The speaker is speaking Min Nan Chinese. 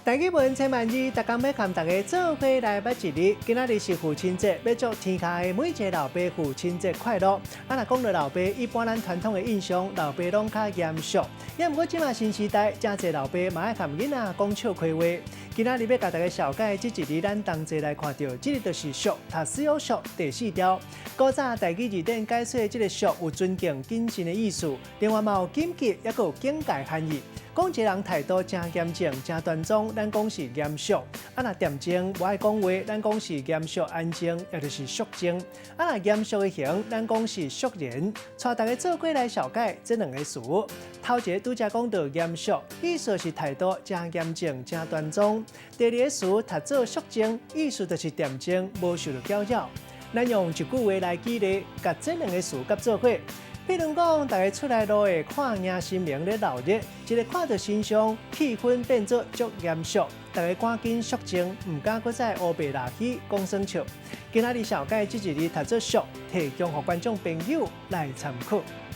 台語文千萬字，逐工欲共大家做伙來捌一字。今仔日是父親節，欲祝天下的每一个老爸父親節快樂。啊，若講到老爸，一般咱傳統的印象，老爸攏較嚴肅。也毋過這馬新時代，誠濟老爸嘛愛佮囡仔講笑開話。今仔日欲共大家紹介這一字，咱同齊來看著，這个就是肅，讀思肅第四調。古早台語字典解說，這个肅有尊敬、謹慎的意思，另外嘛有緊急，抑閣有警戒含義。講一个人態度誠嚴正、誠端莊，咱講是嚴肅；啊，若恬靜無愛講話，咱講是嚴肅安靜，也就是肅靜。啊，若嚴肅的形，咱講是肅然。帶大家做伙來紹介這兩个詞。頭一个拄才講到嚴肅，意思是態度誠嚴正、誠端莊；第二个詞讀做肅靜，意思就是恬靜，無受著攪擾。咱用一句話來舉例，共這兩个詞佮做伙。譬如講，大家出來路會看迎新明咧鬧熱，一个看著身上氣氛變做足嚴肅，大家趕緊肅靜，毋敢閣再烏白拉去講耍笑。今仔日紹介這一字讀做肅，提供予觀眾朋友來參考。